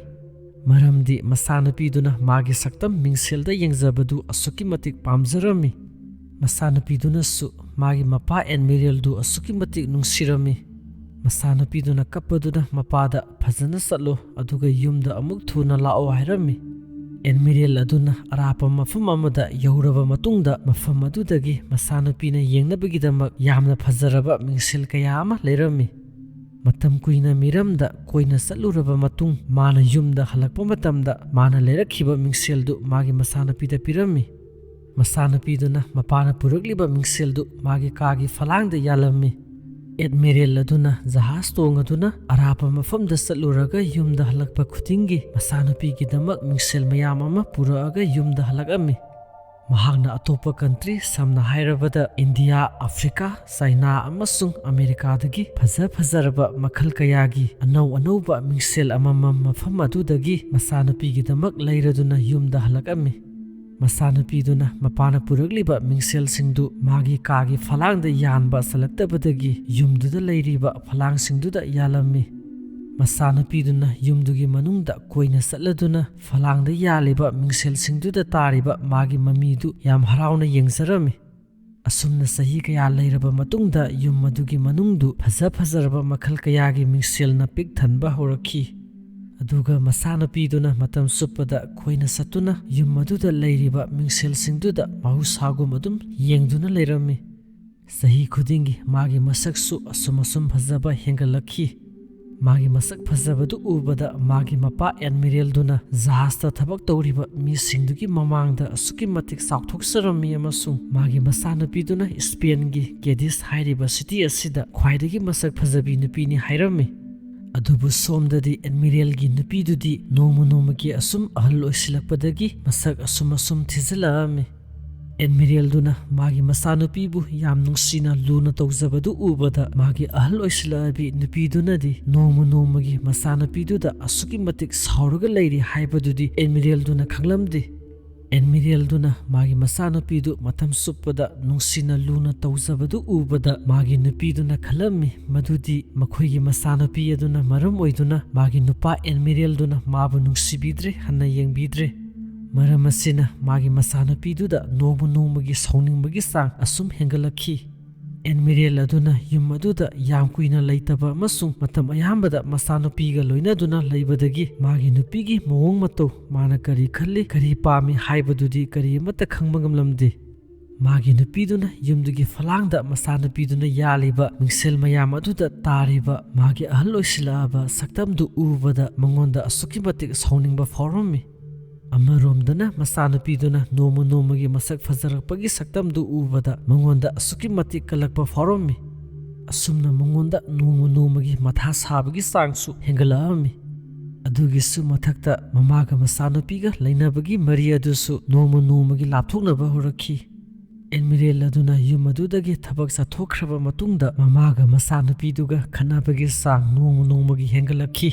ꯃꯔꯝꯗꯤ ꯃꯆꯥꯅꯨꯄꯤꯗꯨꯅ ꯃꯥꯒꯤ ꯁꯛꯇꯝ ꯃꯤꯡꯁꯦꯜꯗ ꯌꯦꯡꯖꯕꯗꯨ ꯑꯁꯨꯛꯀꯤ ꯃꯇꯤꯛ ꯄꯥꯝꯖꯔꯝꯃꯤ꯫ ꯃꯆꯥꯅꯨꯄꯤꯗꯨꯅꯁꯨ ꯃꯥꯒꯤ ꯃꯄꯥ ꯑꯦꯗꯃꯤꯔꯦꯜꯗꯨ ꯑꯁꯨꯛꯀꯤ ꯃꯇꯤꯛ ꯅꯨꯡꯁꯤꯔꯝꯃꯤ꯫ ꯃꯆꯥꯅꯨꯄꯤꯗꯨꯅ ꯀꯞꯄꯗꯨꯅ ꯃꯄꯥꯗ "ꯐꯖꯅ ꯆꯠꯂꯣ, ꯑꯗꯨꯒ ꯌꯨꯝꯗ ꯑꯃꯨꯛ ꯊꯨꯅ ꯂꯥꯛꯑꯣ" ꯍꯥꯏꯔꯝꯃꯤ꯫ ꯑꯦꯗꯃꯤꯔꯦꯜ ꯑꯗꯨꯅ ꯑꯔꯥꯞꯄ ꯃꯐꯝ ꯑꯃꯗ ꯌꯧꯔꯕ ꯃꯇꯨꯡꯗ, ꯃꯐꯝ ꯑꯗꯨꯗꯒꯤ ꯃꯆꯥꯅꯨꯄꯤꯅ ꯌꯦꯡꯅꯕꯒꯤꯗꯃꯛ ꯌꯥꯝꯅ ꯐꯖꯔꯕ ꯃꯤꯡꯁꯦꯜ ꯀꯌꯥ ꯑꯃ ꯂꯩꯔꯝꯃꯤ꯫ ꯃꯇꯝ ꯀꯨꯏꯅ ꯃꯤꯔꯝꯗ ꯀꯣꯏꯅ ꯆꯠꯂꯨꯔꯕ ꯃꯇꯨꯡ, ꯃꯥꯅ ꯌꯨꯝꯗ ꯍꯜꯂꯛꯄ ꯃꯇꯝꯗ, ꯃꯥꯅ ꯂꯩꯔꯛꯈꯤꯕ ꯃꯤꯡꯁꯦꯜꯗꯨ ꯃꯥꯒꯤ ꯃꯆꯥꯅꯨꯄꯤꯗ ꯄꯤꯔꯝꯃꯤ꯫ ꯃꯆꯥꯅꯨꯄꯤꯗꯨꯅ ꯃꯄꯥꯅ ꯄꯨꯔꯛꯂꯤꯕ ꯃꯤꯡꯁꯦꯜꯗꯨ ꯃꯥꯒꯤ ꯀꯥꯒꯤ ꯐꯂꯥꯡꯗ ꯌꯥꯜꯂꯝꯃꯤ꯫ ꯑꯦꯗꯃꯤꯔꯦꯜ ꯑꯗꯨꯅ ꯖꯍꯥꯖ ꯇꯣꯡꯉꯗꯨꯅ ꯑꯔꯥꯞꯄ ꯃꯐꯝꯗ ꯆꯠꯂꯨꯔꯒ ꯌꯨꯝꯗ ꯍꯜꯂꯛꯄ ꯈꯨꯗꯤꯡꯒꯤ ꯃꯆꯥꯅꯨꯄꯤꯒꯤꯗꯃꯛ ꯃꯤꯡꯁꯦꯜ ꯃꯌꯥꯝ ꯑꯃ ꯄꯨꯔꯛꯑꯒ ꯌꯨꯝꯗ ꯍꯜꯂꯛꯂꯝꯃꯤ꯫ ꯃꯍꯥꯛꯅ ꯑꯇꯣꯞꯄ ꯀꯟꯇ꯭ꯔꯤ, ꯁꯝꯅ ꯍꯥꯏꯔꯕꯗ ꯏꯟꯗꯤꯌꯥ, ꯑꯐ꯭ꯔꯤꯀꯥ, ꯆꯥꯏꯅꯥ ꯑꯃꯁꯨꯡ ꯑꯃꯦꯔꯤꯀꯥꯗꯒꯤ ꯐꯖ ꯐꯖꯔꯕ ꯃꯈꯜ ꯀꯌꯥꯒꯤ ꯑꯅꯧ ꯑꯅꯧꯕ ꯃꯤꯡꯁꯦꯜ ꯑꯃꯃꯝ ꯃꯐꯝ ꯑꯗꯨꯗꯒꯤ ꯃꯆꯥꯅꯨꯄꯤꯒꯤꯗꯃꯛ ꯂꯩꯔꯗꯨꯅ ꯌꯨꯝꯗ ꯍꯜꯂꯛꯂꯝꯃꯤ꯫ ꯃꯆꯥꯅꯨꯄꯤꯗꯨꯅ ꯃꯄꯥꯅ ꯄꯨꯔꯛꯂꯤꯕ ꯃꯤꯡꯁꯦꯜꯁꯤꯡꯗꯨ ꯃꯥꯒꯤ ꯀꯥꯒꯤ ꯐꯂꯥꯡꯗ ꯌꯥꯟꯕ ꯆꯜꯂꯛꯇꯕꯗꯒꯤ ꯌꯨꯝꯗꯨꯗ ꯂꯩꯔꯤꯕ ꯐꯂꯥꯡꯁꯤꯡꯗꯨꯗ ꯌꯥꯜꯂꯝꯃꯤ꯫ ꯃꯆꯥꯅꯨꯄꯤꯗꯨꯅ ꯌꯨꯝꯗꯨꯒꯤ ꯃꯅꯨꯡꯗ ꯀꯣꯏꯅ ꯆꯠꯂꯗꯨꯅ ꯐꯂꯥꯡꯗ ꯌꯥꯜꯂꯤꯕ ꯃꯤꯡꯁꯦꯜꯁꯤꯡꯗꯨꯗ ꯇꯥꯔꯤꯕ ꯃꯥꯒꯤ ꯃꯃꯤꯗꯨ ꯌꯥꯝ ꯍꯔꯥꯎꯅ ꯌꯦꯡꯖꯔꯝꯃꯤ꯫ ꯑꯁꯨꯝꯅ ꯆꯍꯤ ꯀꯌꯥ ꯂꯩꯔꯕ ꯃꯇꯨꯡꯗ ꯌꯨꯝ ꯑꯗꯨꯒꯤ ꯃꯅꯨꯡꯗꯨ ꯐꯖ ꯐꯖꯔꯕ ꯃꯈꯜ ꯀꯌꯥꯒꯤ ꯃꯤꯡꯁꯦꯜꯅ ꯄꯤꯛ ꯊꯟꯕ ꯍꯧꯔꯛꯈꯤ꯫ ꯑꯗꯨꯒ ꯃꯆꯥꯅꯨꯄꯤꯗꯨꯅ ꯃꯇꯝ ꯆꯨꯞꯄꯗ ꯀꯣꯏꯅ ꯆꯠꯇꯨꯅ ꯌꯨꯝ ꯑꯗꯨꯗ ꯂꯩꯔꯤꯕ ꯃꯤꯡꯁꯦꯜꯁꯤꯡꯗꯨꯗ ꯃꯍꯧꯁꯥꯒꯨꯝ ꯑꯗꯨꯝ ꯌꯦꯡꯗꯨꯅ ꯂꯩꯔꯝꯃꯤ꯫ ꯆꯍꯤ ꯈꯨꯗꯤꯡꯒꯤ ꯃꯥꯒꯤ ꯃꯁꯛꯁꯨ ꯑꯁꯨꯝ ꯑꯁꯨꯝ ꯐꯖꯕ ꯍꯦꯟꯒꯠꯂꯛꯈꯤ꯫ ꯃꯥꯒꯤ ꯃꯁꯛ ꯐꯖꯕꯗꯨ ꯎꯕꯗ ꯃꯥꯒꯤ ꯃꯄꯥ ꯑꯦꯟꯃꯤꯔꯦꯜꯗꯨꯅ ꯖꯍꯥꯖꯇ ꯊꯕꯛ ꯇꯧꯔꯤꯕ ꯃꯤꯁꯤꯡꯗꯨꯒꯤ ꯃꯃꯥꯡꯗ ꯑꯁꯨꯛꯀꯤ ꯃꯇꯤꯛ ꯆꯥꯎꯊꯣꯛꯆꯔꯝꯃꯤ ꯑꯃꯁꯨꯡ ꯃꯥꯒꯤ ꯃꯆꯥꯅꯨꯄꯤꯗꯨꯅ ꯏꯁꯄꯦꯟꯒꯤ ꯀꯦꯗꯤꯁ ꯍꯥꯏꯔꯤꯕ ꯁꯤꯇꯤ ꯑꯁꯤꯗ ꯈ꯭ꯋꯥꯏꯗꯒꯤ ꯃꯁꯛ ꯐꯖꯕꯤ ꯅꯨꯄꯤꯅꯤ ꯍꯥꯏꯔꯝꯃꯤ꯫ ꯑꯗꯨꯕꯨ ꯁꯣꯝꯗꯗꯤ ꯑꯦꯟꯃꯤꯔꯦꯜꯒꯤ ꯅꯨꯄꯤꯗꯨꯗꯤ ꯅꯣꯡꯃ ꯅꯣꯡꯃꯒꯤ ꯑꯁꯨꯝ ꯑꯍꯜ ꯑꯣꯏꯁꯤꯜꯂꯛꯄꯗꯒꯤ ꯃꯁꯛ ꯑꯁꯨꯝ ꯑꯁꯨꯝ ꯊꯤꯖꯤꯜꯂꯛꯑꯝꯃꯤ꯫ ꯑꯦꯟꯃꯤꯔꯦꯜꯗꯨꯅ ꯃꯥꯒꯤ ꯃꯆꯥꯅꯨꯄꯤꯕꯨ ꯌꯥꯝ ꯅꯨꯡꯁꯤꯅ ꯂꯨꯅ ꯇꯧꯖꯕꯗꯨ ꯎꯕꯗ ꯃꯥꯒꯤ ꯑꯍꯜ ꯑꯣꯏꯁꯤꯜꯂꯛꯑꯕꯤ ꯅꯨꯄꯤꯗꯨꯅꯗꯤ ꯅꯣꯡꯃ ꯅꯣꯡꯃꯒꯤ ꯃꯆꯥꯅꯨꯄꯤꯗꯨꯗ ꯑꯁꯨꯛꯀꯤ ꯃꯇꯤꯛ ꯁꯥꯎꯔꯒ ꯂꯩꯔꯤ ꯍꯥꯏꯕꯗꯨꯗꯤ ꯑꯦꯟꯃꯤꯔꯦꯜꯗꯨꯅ ꯈꯪꯂꯝꯗꯦ꯫ ꯑꯦꯟꯃꯤꯔꯦꯜꯗꯨꯅ ꯃꯥꯒꯤ ꯃꯆꯥꯅꯨꯄꯤꯗꯨ ꯃꯇꯝ ꯆꯨꯞꯄꯗ ꯅꯨꯡꯁꯤꯅ ꯂꯨꯅ ꯇꯧꯖꯕꯗꯨ ꯎꯕꯗ ꯃꯥꯒꯤ ꯅꯨꯄꯤꯗꯨꯅ ꯈꯜꯂꯝꯃꯤ ꯃꯗꯨꯗꯤ ꯃꯈꯣꯏꯒꯤ ꯃꯆꯥꯅꯨꯄꯤ ꯑꯗꯨꯅ ꯃꯔꯝ ꯑꯣꯏꯗꯨꯅ ꯃꯥꯒꯤ ꯅꯨꯄꯥ ꯑꯦꯟꯃꯤꯔꯦꯜꯗꯨꯅ ꯃꯥꯕꯨ ꯅꯨꯡꯁꯤꯕꯤꯗ꯭ꯔꯦ, ꯍꯟꯅ ꯌꯦꯡꯕꯤꯗ꯭ꯔꯦ꯫ ꯃꯔꯝ ꯑꯁꯤꯅ ꯃꯥꯒꯤ ꯃꯆꯥꯅꯨꯄꯤꯗꯨꯗ ꯅꯣꯡꯃ ꯅꯣꯡꯃꯒꯤ ꯁꯥꯎꯅꯤꯡꯕꯒꯤ ꯆꯥꯡ ꯑꯁꯨꯝ ꯍꯦꯟꯒꯠꯂꯛꯈꯤ꯫ ꯑꯦꯟꯃꯤꯔꯦꯜ ꯑꯗꯨꯅ ꯌꯨꯝ ꯑꯗꯨꯗ ꯌꯥꯝ ꯀꯨꯏꯅ ꯂꯩꯇꯕ ꯑꯃꯁꯨꯡ ꯃꯇꯝ ꯑꯌꯥꯝꯕꯗ ꯃꯆꯥꯅꯨꯄꯤꯒ ꯂꯣꯏꯅꯗꯨꯅ ꯂꯩꯕꯗꯒꯤ ꯃꯥꯒꯤ ꯅꯨꯄꯤꯒꯤ ꯃꯑꯣꯡ ꯃꯇꯧ, ꯃꯥꯅ ꯀꯔꯤ ꯈꯜꯂꯤ, ꯀꯔꯤ ꯄꯥꯝꯃꯤ ꯍꯥꯏꯕꯗꯨꯗꯤ ꯀꯔꯤ ꯑꯃꯠꯇ ꯈꯪꯕ ꯉꯝꯂꯝꯗꯦ꯫ ꯃꯥꯒꯤ ꯅꯨꯄꯤꯗꯨꯅ ꯌꯨꯝꯗꯨꯒꯤ ꯐꯂꯥꯡꯗ ꯃꯆꯥꯅꯨꯄꯤꯗꯨꯅ ꯌꯥꯜꯂꯤꯕ ꯃꯤꯡꯁꯦꯜ ꯃꯌꯥꯝ ꯑꯗꯨꯗ ꯇꯥꯔꯤꯕ ꯃꯥꯒꯤ ꯑꯍꯜ ꯑꯣꯏꯁꯤꯜꯂꯛꯑꯕ ꯁꯛꯇꯝꯗꯨ ꯎꯕꯗ ꯃꯉꯣꯟꯗ ꯑꯁꯨꯛꯀꯤ ꯃꯇꯤꯛ ꯁꯥꯎꯅꯤꯡꯕ ꯐꯥꯎꯔꯝꯃꯤ꯫ ꯑꯃꯔꯣꯝꯗꯅ ꯃꯆꯥꯅꯨꯄꯤꯗꯨꯅ ꯅꯣꯡꯃ ꯅꯣꯡꯃꯒꯤ ꯃꯁꯛ ꯐꯖꯔꯛꯄꯒꯤ ꯁꯛꯇꯝꯗꯨ ꯎꯕꯗ ꯃꯉꯣꯟꯗ ꯑꯁꯨꯛꯀꯤ ꯃꯇꯤꯛ ꯀꯜꯂꯛꯄ ꯐꯥꯎꯔꯝꯃꯤ꯫ ꯑꯁꯨꯝꯅ ꯃꯉꯣꯟꯗ ꯅꯣꯡꯃ ꯅꯣꯡꯃꯒꯤ ꯃꯊꯥ ꯁꯥꯕꯒꯤ ꯆꯥꯡꯁꯨ ꯍꯦꯟꯒꯠꯂꯛꯑꯝꯃꯤ꯫ ꯑꯗꯨꯒꯤꯁꯨ ꯃꯊꯛꯇ ꯃꯃꯥꯒ ꯃꯆꯥꯅꯨꯄꯤꯒ ꯂꯩꯅꯕꯒꯤ ꯃꯔꯤ ꯑꯗꯨꯁꯨ ꯅꯣꯡꯃ ꯅꯣꯡꯃꯒꯤ ꯂꯥꯞꯊꯣꯛꯅꯕ ꯍꯧꯔꯛꯈꯤ꯫ ꯑꯦꯟꯃꯤꯔꯦꯜ ꯑꯗꯨꯅ ꯌꯨꯝ ꯑꯗꯨꯗꯒꯤ ꯊꯕꯛ ꯆꯠꯊꯣꯛꯈ꯭ꯔꯕ ꯃꯇꯨꯡꯗ ꯃꯃꯥꯒ ꯃꯆꯥꯅꯨꯄꯤꯗꯨꯒ ꯈꯠꯅꯕꯒꯤ ꯆꯥꯡ ꯅꯣꯡꯃ ꯅꯣꯡꯃꯒꯤ ꯍꯦꯟꯒꯠꯂꯛꯈꯤ꯫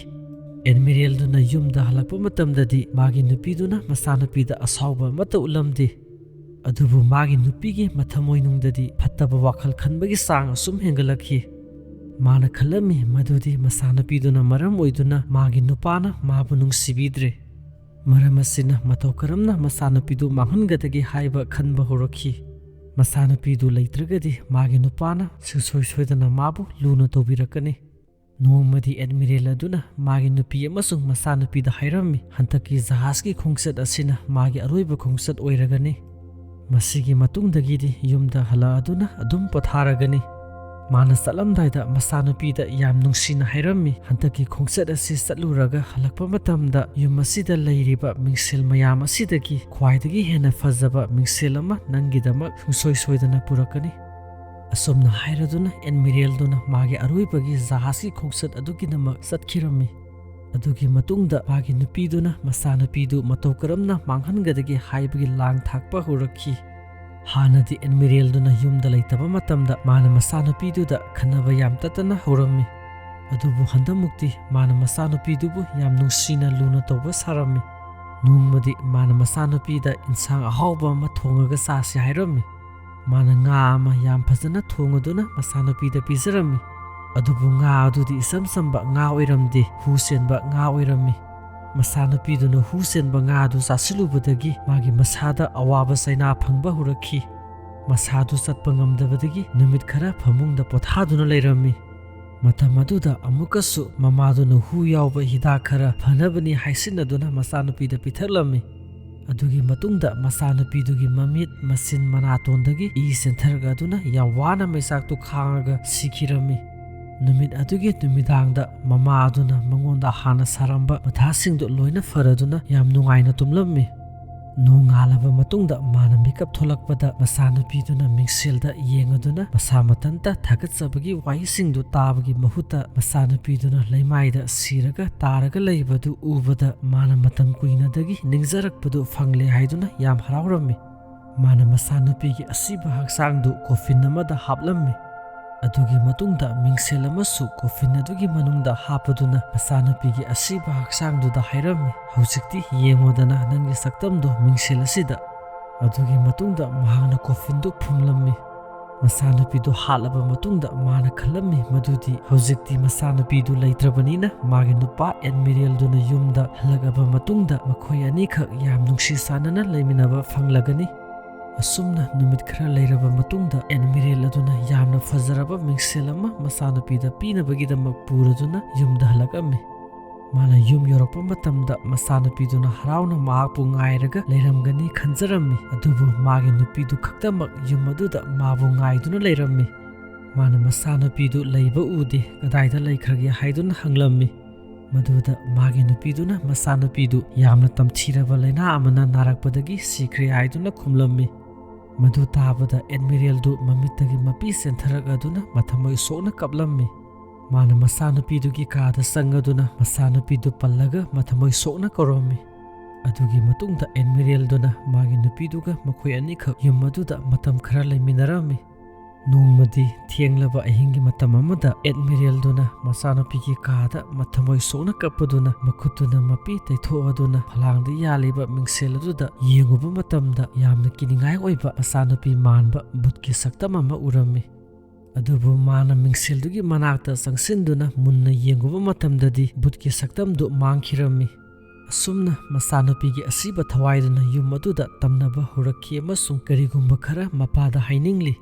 ꯑꯦꯟꯃꯤꯔꯦꯜꯗꯨꯅ ꯌꯨꯝꯗ ꯍꯜꯂꯛꯄ ꯃꯇꯝꯗꯗꯤ ꯃꯥꯒꯤ ꯅꯨꯄꯤꯗꯨꯅ ꯃꯆꯥꯅꯨꯄꯤꯗ ꯑꯁꯥꯎꯕ ꯑꯃꯠꯇ ꯎꯠꯂꯝꯗꯦ꯫ ꯑꯗꯨꯕꯨ ꯃꯥꯒꯤ ꯅꯨꯄꯤꯒꯤ ꯃꯊꯃꯣꯏꯅꯨꯡꯗꯗꯤ ꯐꯠꯇꯕ ꯋꯥꯈꯜ ꯈꯟꯕꯒꯤ ꯆꯥꯡ ꯑꯁꯨꯝ ꯍꯦꯟꯒꯠꯂꯛꯈꯤ꯫ ꯃꯥꯅ ꯈꯜꯂꯝꯃꯤ ꯃꯗꯨꯗꯤ ꯃꯆꯥꯅꯨꯄꯤꯗꯨꯅ ꯃꯔꯝ ꯑꯣꯏꯗꯨꯅ ꯃꯥꯒꯤ ꯅꯨꯄꯥꯅ ꯃꯥꯕꯨ ꯅꯨꯡꯁꯤꯕꯤꯗ꯭ꯔꯦ꯫ ꯃꯔꯝ ꯑꯁꯤꯅ ꯃꯇꯧ ꯀꯔꯝꯅ ꯃꯆꯥꯅꯨꯄꯤꯗꯨ ꯃꯥꯡꯍꯟꯒꯗꯒꯦ ꯍꯥꯏꯕ ꯈꯟꯕ ꯍꯧꯔꯛꯈꯤ꯫ ꯃꯆꯥꯅꯨꯄꯤꯗꯨ ꯂꯩꯇ꯭ꯔꯒꯗꯤ ꯃꯥꯒꯤ ꯅꯨꯄꯥꯅ ꯁꯨꯡꯁꯣꯏ ꯁꯣꯏꯗꯅ ꯃꯥꯕꯨ ꯂꯨꯅ ꯇꯧꯕꯤꯔꯛꯀꯅꯤ꯫ ꯅꯣꯡꯃꯗꯤ ꯑꯦꯗꯃꯤꯔꯦꯜ ꯑꯗꯨꯅ ꯃꯥꯒꯤ ꯅꯨꯄꯤ ꯑꯃꯁꯨꯡ ꯃꯆꯥꯅꯨꯄꯤꯗ ꯍꯥꯏꯔꯝꯃꯤ, "ꯍꯟꯗꯛꯀꯤ ꯖꯍꯥꯖꯀꯤ ꯈꯣꯡꯆꯠ ꯑꯁꯤꯅ ꯃꯥꯒꯤ ꯑꯔꯣꯏꯕ ꯈꯣꯡꯆꯠ ꯑꯣꯏꯔꯒꯅꯤ꯫ ꯃꯁꯤꯒꯤ ꯃꯇꯨꯡꯗꯒꯤꯗꯤ ꯌꯨꯝꯗ ꯍꯜꯂꯛꯑꯗꯨꯅ ꯑꯗꯨꯝ ꯄꯣꯊꯥꯔꯒꯅꯤ꯫" ꯃꯥꯅ ꯆꯠꯂꯝꯗꯥꯏꯗ ꯃꯆꯥꯅꯨꯄꯤꯗ ꯌꯥꯝ ꯅꯨꯡꯁꯤꯅ ꯍꯥꯏꯔꯝꯃꯤ, "ꯍꯟꯗꯛꯀꯤ ꯈꯣꯡꯆꯠ ꯑꯁꯤ ꯆꯠꯂꯨꯔꯒ ꯍꯜꯂꯛꯄ ꯃꯇꯝꯗ ꯌꯨꯝ ꯑꯁꯤꯗ ꯂꯩꯔꯤꯕ ꯃꯤꯡꯁꯦꯜ ꯃꯌꯥꯝ ꯑꯁꯤꯗꯒꯤ ꯈ꯭ꯋꯥꯏꯗꯒꯤ ꯍꯦꯟꯅ ꯐꯖꯕ ꯃꯤꯡꯁꯦꯜ ꯑꯃ ꯅꯪꯒꯤꯗꯃꯛ ꯁꯨꯡꯁꯣꯏ ꯁꯣꯏꯗꯅ ꯄꯨꯔꯛꯀꯅꯤ꯫" ꯑꯁꯨꯝꯅ ꯍꯥꯏꯔꯗꯨꯅ ꯑꯦꯗꯃꯤꯔꯦꯜꯗꯨꯅ ꯃꯥꯒꯤ ꯑꯔꯣꯏꯕꯒꯤ ꯖꯍꯥꯖꯀꯤ ꯈꯣꯡꯆꯠ ꯑꯗꯨꯒꯤꯗꯃꯛ ꯆꯠꯈꯤꯔꯝꯃꯤ꯫ ꯑꯗꯨꯒꯤ ꯃꯇꯨꯡꯗ ꯃꯥꯒꯤ ꯅꯨꯄꯤꯗꯨꯅ ꯃꯆꯥꯅꯨꯄꯤꯗꯨ ꯃꯇꯧ ꯀꯔꯝꯅ ꯃꯥꯡꯍꯟꯒꯗꯒꯦ ꯍꯥꯏꯕꯒꯤ ꯂꯥꯡ ꯊꯥꯛꯄ ꯍꯧꯔꯛꯈꯤ꯫ ꯍꯥꯟꯅꯗꯤ ꯑꯦꯗꯃꯤꯔꯦꯜꯗꯨꯅ ꯌꯨꯝꯗ ꯂꯩꯇꯕ ꯃꯇꯝꯗ ꯃꯥꯅ ꯃꯆꯥꯅꯨꯄꯤꯗꯨꯗ ꯈꯟꯅꯕ ꯌꯥꯝ ꯇꯠꯇꯅ ꯍꯧꯔꯝꯃꯤ꯫ ꯑꯗꯨꯕꯨ ꯍꯟꯗꯛꯃꯨꯛꯇꯤ ꯃꯥꯅ ꯃꯆꯥꯅꯨꯄꯤꯗꯨꯕꯨ ꯌꯥꯝ ꯅꯨꯡꯁꯤꯅ ꯂꯨꯅ ꯇꯧꯕ ꯁꯥꯔꯝꯃꯤ꯫ ꯅꯣꯡꯃꯗꯤ ꯃꯥꯅ ꯃꯆꯥꯅꯨꯄꯤꯗ ꯏꯟꯁꯥꯡ ꯑꯍꯥꯎꯕ ꯑꯃ ꯊꯣꯡꯉꯒ ꯆꯥꯁꯤ ꯍꯥꯏꯔꯝꯃꯤ꯫ ꯃꯥꯅ ꯉꯥ ꯑꯃ ꯌꯥꯝ ꯐꯖꯅ ꯊꯣꯡꯉꯗꯨꯅ ꯃꯆꯥꯅꯨꯄꯤꯗ ꯄꯤꯖꯔꯝꯃꯤ꯫ ꯑꯗꯨꯕꯨ ꯉꯥ ꯑꯗꯨꯗꯤ ꯏꯆꯝ ꯆꯝꯕ ꯉꯥ ꯑꯣꯏꯔꯝꯗꯦ, ꯍꯨ ꯆꯦꯟꯕ ꯉꯥ ꯑꯣꯏꯔꯝꯃꯤ꯫ ꯃꯆꯥꯅꯨꯄꯤꯗꯨꯅ ꯍꯨ ꯆꯦꯟꯕ ꯉꯥ ꯑꯗꯨ ꯆꯥꯁꯤꯜꯂꯨꯕꯗꯒꯤ ꯃꯥꯒꯤ ꯃꯁꯥꯗ ꯑꯋꯥꯕ ꯆꯩꯅꯥ ꯐꯪꯕ ꯍꯧꯔꯛꯈꯤ꯫ ꯃꯁꯥꯗꯨ ꯆꯠꯄ ꯉꯝꯗꯕꯗꯒꯤ ꯅꯨꯃꯤꯠ ꯈꯔ ꯐꯃꯨꯡꯗ ꯄꯣꯊꯥꯗꯨꯅ ꯂꯩꯔꯝꯃꯤ꯫ ꯃꯇꯝ ꯑꯗꯨꯗ ꯑꯃꯨꯛꯀꯁꯨ ꯃꯃꯥꯗꯨꯅ ꯍꯨ ꯌꯥꯎꯕ ꯍꯤꯗꯥꯛ ꯈꯔ ꯐꯅꯕꯅꯤ ꯍꯥꯏꯁꯤꯟꯅꯗꯨꯅ ꯃꯆꯥꯅꯨꯄꯤꯗ ꯄꯤꯊꯛꯂꯝꯃꯤ꯫ ꯑꯗꯨꯒꯤ ꯃꯇꯨꯡꯗ ꯃꯆꯥꯅꯨꯄꯤꯗꯨꯒꯤ ꯃꯃꯤꯠ, ꯃꯆꯤꯟ, ꯃꯅꯥꯇꯣꯟꯗꯒꯤ ꯏ ꯆꯦꯟꯊꯔꯛꯂꯗꯨꯅ ꯌꯥꯝ ꯋꯥꯅ ꯃꯩꯆꯥꯛꯇꯨ ꯈꯥꯡꯉꯒ ꯁꯤꯈꯤꯔꯝꯃꯤ꯫ ꯅꯨꯃꯤꯠ ꯑꯗꯨꯒꯤ ꯅꯨꯃꯤꯗꯥꯡꯗ ꯃꯃꯥ ꯑꯗꯨꯅ ꯃꯉꯣꯟꯗ ꯍꯥꯟꯅ ꯁꯥꯔꯝꯕ ꯃꯊꯥꯁꯤꯡꯗꯨ ꯂꯣꯏꯅ ꯐꯔꯗꯨꯅ ꯌꯥꯝ ꯅꯨꯡꯉꯥꯏꯅ ꯇꯨꯝꯂꯝꯃꯤ꯫ ꯅꯣꯡꯉꯥꯜꯂꯕ ꯃꯇꯨꯡꯗ ꯃꯥꯅ ꯃꯤꯀꯞ ꯊꯣꯛꯂꯛꯄꯗ ꯃꯆꯥꯅꯨꯄꯤꯗꯨꯅ ꯃꯤꯡꯁꯦꯜꯗ ꯌꯦꯡꯉꯗꯨꯅ ꯃꯁꯥ ꯃꯊꯟꯇ ꯊꯥꯒꯠꯆꯕꯒꯤ ꯋꯥꯍꯩꯁꯤꯡꯗꯨ ꯇꯥꯕꯒꯤ ꯃꯍꯨꯠꯇ ꯃꯆꯥꯅꯨꯄꯤꯗꯨꯅ ꯂꯩꯃꯥꯏꯗ ꯁꯤꯔꯒ ꯇꯥꯔꯒ ꯂꯩꯕꯗꯨ ꯎꯕꯗ ꯃꯥꯅ ꯃꯇꯝ ꯀꯨꯏꯅꯗꯒꯤ ꯅꯤꯡꯖꯔꯛꯄꯗꯨ ꯐꯪꯂꯦ ꯍꯥꯏꯗꯨꯅ ꯌꯥꯝ ꯍꯔꯥꯎꯔꯝꯃꯤ꯫ ꯃꯥꯅ ꯃꯆꯥꯅꯨꯄꯤꯒꯤ ꯑꯁꯤꯕ ꯍꯛꯆꯥꯡꯗꯨ ꯀꯣꯐꯤꯟ ꯑꯃꯗ ꯍꯥꯞꯂꯝꯃꯤ꯫ ꯑꯗꯨꯒꯤ ꯃꯇꯨꯡꯗ ꯃꯤꯡꯁꯦꯜ ꯑꯃꯁꯨ ꯀꯣꯐꯤꯟ ꯑꯗꯨꯒꯤ ꯃꯅꯨꯡꯗ ꯍꯥꯞꯄꯗꯨꯅ ꯃꯆꯥꯅꯨꯄꯤꯒꯤ ꯑꯁꯤꯕ ꯍꯛꯆꯥꯡꯗꯨꯗ ꯍꯥꯏꯔꯝꯃꯤ, "ꯍꯧꯖꯤꯛꯇꯤ ꯌꯦꯡꯉꯣꯗꯅ ꯅꯪꯒꯤ ꯁꯛꯇꯝꯗꯣ ꯃꯤꯡꯁꯦꯜ ꯑꯁꯤꯗ꯫" ꯑꯗꯨꯒꯤ ꯃꯇꯨꯡꯗ ꯃꯍꯥꯛꯅ ꯀꯣꯐꯤꯟꯗꯨ ꯐꯨꯝꯂꯝꯃꯤ꯫ ꯃꯆꯥꯅꯨꯄꯤꯗꯨ ꯍꯥꯠꯂꯕ ꯃꯇꯨꯡꯗ ꯃꯥꯅ ꯈꯜꯂꯝꯃꯤ ꯃꯗꯨꯗꯤ ꯍꯧꯖꯤꯛꯇꯤ ꯃꯆꯥꯅꯨꯄꯤꯗꯨ ꯂꯩꯇ꯭ꯔꯕꯅꯤꯅ ꯃꯥꯒꯤ ꯅꯨꯄꯥ ꯑꯦꯗꯃꯤꯔꯦꯜꯗꯨꯅ ꯌꯨꯝꯗ ꯍꯜꯂꯛꯂꯕ ꯃꯇꯨꯡꯗ ꯃꯈꯣꯏ ꯑꯅꯤꯈꯛ ꯌꯥꯝ ꯅꯨꯡꯁꯤ ꯆꯥꯟꯅꯅ ꯂꯩꯃꯤꯟꯅꯕ ꯐꯪꯂꯒꯅꯤ꯫ ꯑꯁꯨꯝꯅ ꯅꯨꯃꯤꯠ ꯈꯔ ꯂꯩꯔꯕ ꯃꯇꯨꯡꯗ ꯑꯦꯗꯃꯤꯔꯦꯜ ꯑꯗꯨꯅ ꯌꯥꯝꯅ ꯐꯖꯔꯕ ꯃꯤꯡꯁꯦꯜ ꯑꯃ ꯃꯆꯥꯅꯨꯄꯤꯗ ꯄꯤꯅꯕꯒꯤꯗꯃꯛ ꯄꯨꯔꯗꯨꯅ ꯌꯨꯝꯗ ꯍꯜꯂꯛꯂꯝꯃꯤ꯫ ꯃꯥꯅ ꯌꯨꯝ ꯌꯧꯔꯛꯄ ꯃꯇꯝꯗ ꯃꯆꯥꯅꯨꯄꯤꯗꯨꯅ ꯍꯔꯥꯎꯅ ꯃꯍꯥꯛꯄꯨ ꯉꯥꯏꯔꯒ ꯂꯩꯔꯝꯒꯅꯤ ꯈꯟꯖꯔꯝꯃꯤ꯫ ꯑꯗꯨꯕꯨ ꯃꯥꯒꯤ ꯅꯨꯄꯤꯗꯨ ꯈꯛꯇꯃꯛ ꯌꯨꯝ ꯑꯗꯨꯗ ꯃꯥꯕꯨ ꯉꯥꯏꯗꯨꯅ ꯂꯩꯔꯝꯃꯤ꯫ ꯃꯥꯅ ꯃꯆꯥꯅꯨꯄꯤꯗꯨ ꯂꯩꯕ ꯎꯗꯦ, ꯀꯗꯥꯏꯗ ꯂꯩꯈ꯭ꯔꯒꯦ ꯍꯥꯏꯗꯨꯅ ꯍꯪꯂꯝꯃꯤ꯫ ꯃꯗꯨꯗ ꯃꯥꯒꯤ ꯅꯨꯄꯤꯗꯨꯅ ꯃꯆꯥꯅꯨꯄꯤꯗꯨ ꯌꯥꯝꯅ ꯇꯝꯊꯤꯔꯕ ꯂꯥꯏꯅꯥ ꯑꯃꯅ ꯅꯥꯔꯛꯄꯗꯒꯤ ꯁꯤꯈ꯭ꯔꯦ ꯍꯥꯏꯗꯨꯅ ꯈꯨꯝꯂꯝꯃꯤ꯫ ꯃꯗꯨ ꯇꯥꯕꯗ ꯑꯦꯗꯃꯤꯔꯦꯜꯗꯨ ꯃꯃꯤꯠꯇꯒꯤ ꯃꯄꯤ ꯆꯦꯟꯊꯔꯛꯂꯗꯨꯅ ꯃꯊꯃꯣꯏ ꯁꯣꯛꯅ ꯀꯞꯂꯝꯃꯤ꯫ ꯃꯥꯅ ꯃꯆꯥꯅꯨꯄꯤꯗꯨꯒꯤ ꯀꯥꯗ ꯆꯪꯂꯗꯨꯅ ꯃꯆꯥꯅꯨꯄꯤꯗꯨ ꯄꯜꯂꯒ ꯃꯊꯃꯣꯏ ꯁꯣꯛꯅ ꯀꯧꯔꯝꯃꯤ꯫ ꯑꯗꯨꯒꯤ ꯃꯇꯨꯡꯗ ꯑꯦꯗꯃꯤꯔꯦꯜꯗꯨꯅ ꯃꯥꯒꯤ ꯅꯨꯄꯤꯗꯨꯒ ꯃꯈꯣꯏ ꯑꯅꯤꯈꯛ ꯌꯨꯝ ꯑꯗꯨꯗ ꯃꯇꯝ ꯈꯔ ꯂꯩꯃꯤꯟꯅꯔꯝꯃꯤ꯫ ꯅꯣꯡꯃꯗꯤ ꯊꯦꯡꯂꯕ ꯑꯍꯤꯡꯒꯤ ꯃꯇꯝ ꯑꯃꯗ ꯑꯦꯗꯃꯤꯔꯦꯜꯗꯨꯅ ꯃꯆꯥꯅꯨꯄꯤꯒꯤ ꯀꯥꯗ ꯃꯊꯃꯣꯏ ꯁꯣꯛꯅ ꯀꯞꯄꯗꯨꯅ ꯃꯈꯨꯠꯇꯨꯅ ꯃꯄꯤ ꯇꯩꯊꯣꯛꯂꯗꯨꯅ ꯐꯂꯥꯡꯗ ꯌꯥꯜꯂꯤꯕ ꯃꯤꯡꯁꯦꯜ ꯑꯗꯨꯗ ꯌꯦꯡꯂꯨꯕ ꯃꯇꯝꯗ ꯌꯥꯝꯅ ꯀꯤꯅꯤꯡꯉꯥꯏ ꯑꯣꯏꯕ ꯃꯆꯥꯅꯨꯄꯤ ꯃꯥꯟꯕ ꯚꯨꯠꯀꯤ ꯁꯛꯇꯝ ꯑꯃ ꯎꯔꯝꯃꯤ꯫ ꯑꯗꯨꯕꯨ ꯃꯥꯅ ꯃꯤꯡꯁꯦꯜꯗꯨꯒꯤ ꯃꯅꯥꯛꯇ ꯆꯪꯁꯤꯟꯗꯨꯅ ꯃꯨꯟꯅ ꯌꯦꯡꯂꯨꯕ ꯃꯇꯝꯗꯗꯤ ꯚꯨꯠꯀꯤ ꯁꯛꯇꯝꯗꯨ ꯃꯥꯡꯈꯤꯔꯝꯃꯤ꯫ ꯑꯁꯨꯝꯅ ꯃꯆꯥꯅꯨꯄꯤꯒꯤ ꯑꯁꯤꯕ ꯊꯋꯥꯏꯗꯨꯅ ꯌꯨꯝ ꯑꯗꯨꯗ ꯇꯝꯅꯕ ꯍꯧꯔꯛꯈꯤ ꯑꯃꯁꯨꯡ ꯀꯔꯤꯒꯨꯝꯕ ꯈꯔ ꯃꯄꯥꯗ ꯍꯥꯏꯅꯤꯡꯂꯤ꯫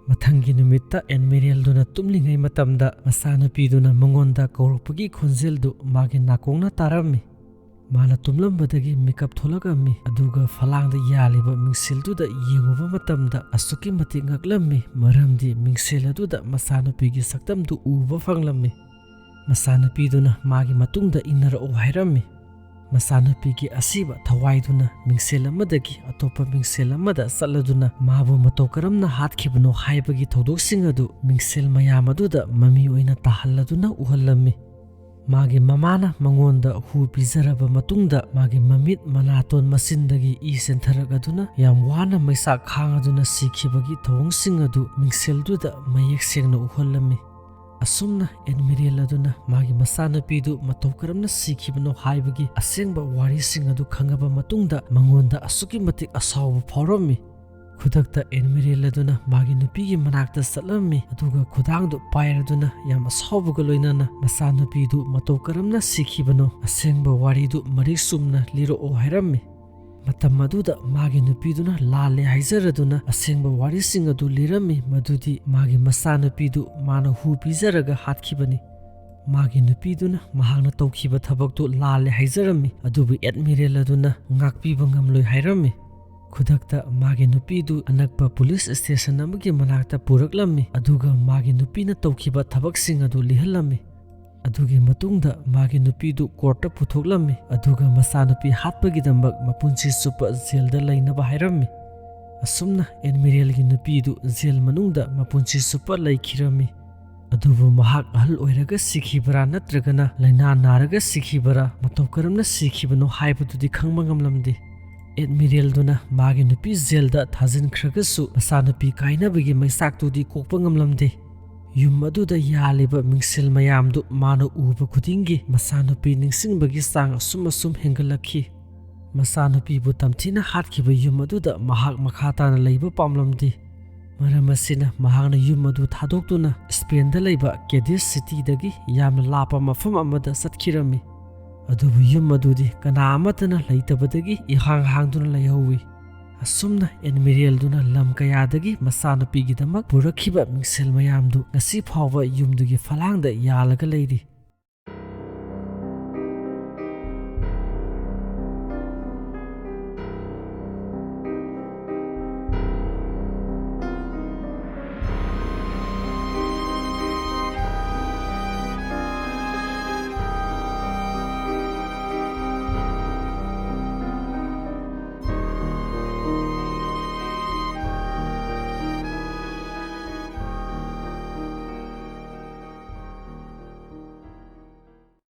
ꯃꯊꯪꯒꯤ ꯅꯨꯃꯤꯠꯇ ꯑꯦꯗꯃꯤꯔꯦꯜꯗꯨꯅ ꯇꯨꯝꯂꯤꯉꯩ ꯃꯇꯝꯗ ꯃꯆꯥꯅꯨꯄꯤꯗꯨꯅ ꯃꯉꯣꯟꯗ ꯀꯧꯔꯛꯄꯒꯤ ꯈꯣꯟꯖꯦꯜꯗꯨ ꯃꯥꯒꯤ ꯅꯥꯀꯣꯡꯅ ꯇꯥꯔꯝꯃꯤ꯫ ꯃꯥꯅ ꯇꯨꯝꯂꯝꯕꯗꯒꯤ ꯃꯤꯀꯞ ꯊꯣꯛꯂꯛꯂꯝꯃꯤ, ꯑꯗꯨꯒ ꯐꯂꯥꯡꯗ ꯌꯥꯜꯂꯤꯕ ꯃꯤꯡꯁꯦꯜꯗꯨꯗ ꯌꯦꯡꯂꯨꯕ ꯃꯇꯝꯗ ꯑꯁꯨꯛꯀꯤ ꯃꯇꯤꯛ ꯉꯛꯂꯝꯃꯤ, ꯃꯔꯝꯗꯤ ꯃꯤꯡꯁꯦꯜ ꯑꯗꯨꯗ ꯃꯆꯥꯅꯨꯄꯤꯒꯤ ꯁꯛꯇꯝꯗꯨ ꯎꯕ ꯐꯪꯂꯝꯃꯤ꯫ ꯃꯆꯥꯅꯨꯄꯤꯗꯨꯅ ꯃꯥꯒꯤ ꯃꯇꯨꯡꯗ ꯏꯟꯅꯔꯛꯎ ꯍꯥꯏꯔꯝꯃꯤ꯫ ꯃꯆꯥꯅꯨꯄꯤꯒꯤ ꯑꯁꯤꯕ ꯊꯋꯥꯏꯗꯨꯅ ꯃꯤꯡꯁꯦꯜ ꯑꯃꯗꯒꯤ ꯑꯇꯣꯞꯄ ꯃꯤꯡꯁꯦꯜ ꯑꯃꯗ ꯆꯠꯂꯗꯨꯅ ꯃꯥꯕꯨ ꯃꯇꯧ ꯀꯔꯝꯅ ꯍꯥꯠꯈꯤꯕꯅꯣ ꯍꯥꯏꯕꯒꯤ ꯊꯧꯗꯣꯛꯁꯤꯡ ꯑꯗꯨ ꯃꯤꯡꯁꯦꯜ ꯃꯌꯥꯝ ꯑꯗꯨꯗ ꯃꯃꯤ ꯑꯣꯏꯅ ꯇꯥꯍꯜꯂꯗꯨꯅ ꯎꯍꯜꯂꯝꯃꯤ꯫ ꯃꯥꯒꯤ ꯃꯃꯥꯅ ꯃꯉꯣꯟꯗ ꯍꯨ ꯄꯤꯖꯔꯕ ꯃꯇꯨꯡꯗ ꯃꯥꯒꯤ ꯃꯃꯤꯠ, ꯃꯅꯥꯇꯣꯟ, ꯃꯆꯤꯟꯗꯒꯤ ꯏ ꯆꯦꯟꯊꯔꯛꯂꯗꯨꯅ ꯌꯥꯝ ꯋꯥꯅ ꯃꯩꯆꯥꯛ ꯈꯥꯡꯂꯗꯨꯅ ꯁꯤꯈꯤꯕꯒꯤ ꯊꯧꯑꯣꯡꯁꯤꯡ ꯑꯗꯨ ꯃꯤꯡꯁꯦꯜꯗꯨꯗ ꯃꯌꯦꯛ ꯁꯦꯡꯅ ꯎꯍꯜꯂꯝꯃꯤ꯫ ꯑꯁꯨꯝꯅ ꯑꯦꯗꯃꯤꯔꯦꯜ ꯑꯗꯨꯅ ꯃꯥꯒꯤ ꯃꯆꯥꯅꯨꯄꯤꯗꯨ ꯃꯇꯧ ꯀꯔꯝꯅ ꯁꯤꯈꯤꯕꯅꯣ ꯍꯥꯏꯕꯒꯤ ꯑꯁꯦꯡꯕ ꯋꯥꯔꯤꯁꯤꯡ ꯑꯗꯨ ꯈꯪꯂꯕ ꯃꯇꯨꯡꯗ ꯃꯉꯣꯟꯗ ꯑꯁꯨꯛꯀꯤ ꯃꯇꯤꯛ ꯑꯁꯥꯎꯕ ꯐꯥꯎꯔꯝꯃꯤ꯫ ꯈꯨꯗꯛꯇ ꯑꯦꯗꯃꯤꯔꯦꯜ ꯑꯗꯨꯅ ꯃꯥꯒꯤ ꯅꯨꯄꯤꯒꯤ ꯃꯅꯥꯛꯇ ꯆꯠꯂꯝꯃꯤ, ꯑꯗꯨꯒ ꯈꯨꯗꯥꯡꯗꯨ ꯄꯥꯏꯔꯗꯨꯅ ꯌꯥꯝ ꯑꯁꯥꯎꯕꯒ ꯂꯣꯏꯅꯅ ꯃꯆꯥꯅꯨꯄꯤꯗꯨ ꯃꯇꯧ ꯀꯔꯝꯅ ꯁꯤꯈꯤꯕꯅꯣ, ꯑꯁꯦꯡꯕ ꯋꯥꯔꯤꯗꯨ ꯃꯔꯤꯛ ꯆꯨꯝꯅ ꯂꯤꯔꯛꯑꯣ ꯍꯥꯏꯔꯝꯃꯤ꯫ ꯃꯇꯝ ꯑꯗꯨꯗ ꯃꯥꯒꯤ ꯅꯨꯄꯤꯗꯨꯅ ꯂꯥꯜꯂꯦ ꯍꯥꯏꯖꯔꯗꯨꯅ ꯑꯁꯦꯡꯕ ꯋꯥꯔꯤꯁꯤꯡ ꯑꯗꯨ ꯂꯤꯔꯝꯃꯤ, ꯃꯗꯨꯗꯤ ꯃꯥꯒꯤ ꯃꯆꯥꯅꯨꯄꯤꯗꯨ ꯃꯥꯅ ꯍꯨ ꯄꯤꯖꯔꯒ ꯍꯥꯠꯈꯤꯕꯅꯤ꯫ ꯃꯥꯒꯤ ꯅꯨꯄꯤꯗꯨꯅ ꯃꯍꯥꯛꯅ ꯇꯧꯈꯤꯕ ꯊꯕꯛꯇꯨ ꯂꯥꯜꯂꯦ ꯍꯥꯏꯖꯔꯝꯃꯤ, ꯑꯗꯨꯕꯨ ꯑꯦꯗꯃꯤꯔꯦꯜ ꯑꯗꯨꯅ ꯉꯥꯛꯄꯤꯕ ꯉꯝꯂꯣꯏ ꯍꯥꯏꯔꯝꯃꯤ꯫ ꯈꯨꯗꯛꯇ ꯃꯥꯒꯤ ꯅꯨꯄꯤꯗꯨ ꯑꯅꯛꯄ ꯄꯨꯂꯤꯁ ꯁ꯭ꯇꯦꯁꯟ ꯑꯃꯒꯤ ꯃꯅꯥꯛꯇ ꯄꯨꯔꯛꯂꯝꯃꯤ, ꯑꯗꯨꯒ ꯃꯥꯒꯤ ꯅꯨꯄꯤꯅ ꯇꯧꯈꯤꯕ ꯊꯕꯛꯁꯤꯡ ꯑꯗꯨ ꯂꯤꯍꯜꯂꯝꯃꯤ꯫ ꯑꯗꯨꯒꯤ ꯃꯇꯨꯡꯗ ꯃꯥꯒꯤ ꯅꯨꯄꯤꯗꯨ ꯀꯣꯔꯠꯇ ꯄꯨꯊꯣꯛꯂꯝꯃꯤ, ꯑꯗꯨꯒ ꯃꯆꯥꯅꯨꯄꯤ ꯍꯥꯠꯄꯒꯤꯗꯃꯛ ꯃꯄꯨꯟꯁꯤ ꯆꯨꯞꯄ ꯖꯦꯜꯗ ꯂꯩꯅꯕ ꯍꯥꯏꯔꯝꯃꯤ꯫ ꯑꯁꯨꯝꯅ ꯑꯦꯗꯃꯤꯔꯦꯜꯒꯤ ꯅꯨꯄꯤꯗꯨ ꯖꯦꯜ ꯃꯅꯨꯡꯗ ꯃꯄꯨꯟꯁꯤ ꯆꯨꯞꯄ ꯂꯩꯈꯤꯔꯝꯃꯤ꯫ ꯑꯗꯨꯕꯨ ꯃꯍꯥꯛ ꯑꯍꯜ ꯑꯣꯏꯔꯒ ꯁꯤꯈꯤꯕꯔꯥ ꯅꯠꯇ꯭ꯔꯒꯅ ꯂꯥꯏꯅꯥ ꯅꯥꯔꯒ ꯁꯤꯈꯤꯕꯔꯥ, ꯃꯇꯧ ꯀꯔꯝꯅ ꯁꯤꯈꯤꯕꯅꯣ ꯍꯥꯏꯕꯗꯨꯗꯤ ꯈꯪꯕ ꯉꯝꯂꯝꯗꯦ꯫ ꯑꯦꯗꯃꯤꯔꯦꯜꯗꯨꯅ ꯃꯥꯒꯤ ꯅꯨꯄꯤ ꯖꯦꯜꯗ ꯊꯥꯖꯤꯟꯈ꯭ꯔꯒꯁꯨ ꯃꯆꯥꯅꯨꯄꯤ ꯀꯥꯏꯅꯕꯒꯤ ꯃꯩꯆꯥꯛꯇꯨꯗꯤ ꯀꯣꯛꯄ ꯉꯝꯂꯝꯗꯦ꯫ ꯌꯨꯝ ꯑꯗꯨꯗ ꯌꯥꯜꯂꯤꯕ ꯃꯤꯡꯁꯦꯜ ꯃꯌꯥꯝꯗꯨ ꯃꯥꯅ ꯎꯕ ꯈꯨꯗꯤꯡꯒꯤ ꯃꯆꯥꯅꯨꯄꯤ ꯅꯤꯡꯁꯤꯡꯕꯒꯤ ꯆꯥꯡ ꯑꯁꯨꯝ ꯑꯁꯨꯝ ꯍꯦꯟꯒꯠꯂꯛꯈꯤ꯫ ꯃꯆꯥꯅꯨꯄꯤꯕꯨ ꯇꯝꯊꯤꯅ ꯍꯥꯠꯈꯤꯕ ꯌꯨꯝ ꯑꯗꯨꯗ ꯃꯍꯥꯛ ꯃꯈꯥ ꯇꯥꯅ ꯂꯩꯕ ꯄꯥꯝꯂꯝꯗꯦ꯫ ꯃꯔꯝ ꯑꯁꯤꯅ ꯃꯍꯥꯛꯅ ꯌꯨꯝ ꯑꯗꯨ ꯊꯥꯗꯣꯛꯇꯨꯅ ꯁ꯭ꯄꯦꯟꯗ ꯂꯩꯕ ꯀꯦꯗꯤꯁ ꯁꯤꯇꯤꯗꯒꯤ ꯌꯥꯝꯅ ꯂꯥꯞꯄ ꯃꯐꯝ ꯑꯃꯗ ꯆꯠꯈꯤꯔꯝꯃꯤ꯫ ꯑꯗꯨꯕꯨ ꯌꯨꯝ ꯑꯗꯨꯗꯤ ꯀꯅꯥ ꯑꯃꯠꯇꯅ ꯂꯩꯇꯕꯗꯒꯤ ꯏꯍꯥꯡ ꯍꯥꯡꯗꯨꯅ ꯂꯩꯍꯧꯋꯤ꯫ ꯑꯁꯨꯝꯅ ꯑꯦꯗꯃꯤꯔꯦꯜꯗꯨꯅ ꯂꯝ ꯀꯌꯥꯗꯒꯤ ꯃꯆꯥꯅꯨꯄꯤꯒꯤꯗꯃꯛ ꯄꯨꯔꯛꯈꯤꯕ ꯃꯤꯡꯁꯦꯜ ꯃꯌꯥꯝꯗꯨ ꯉꯁꯤ ꯐꯥꯎꯕ ꯌꯨꯝꯗꯨꯒꯤ ꯐꯂꯥꯡꯗ ꯌꯥꯜꯂꯒ ꯂꯩꯔꯤ꯫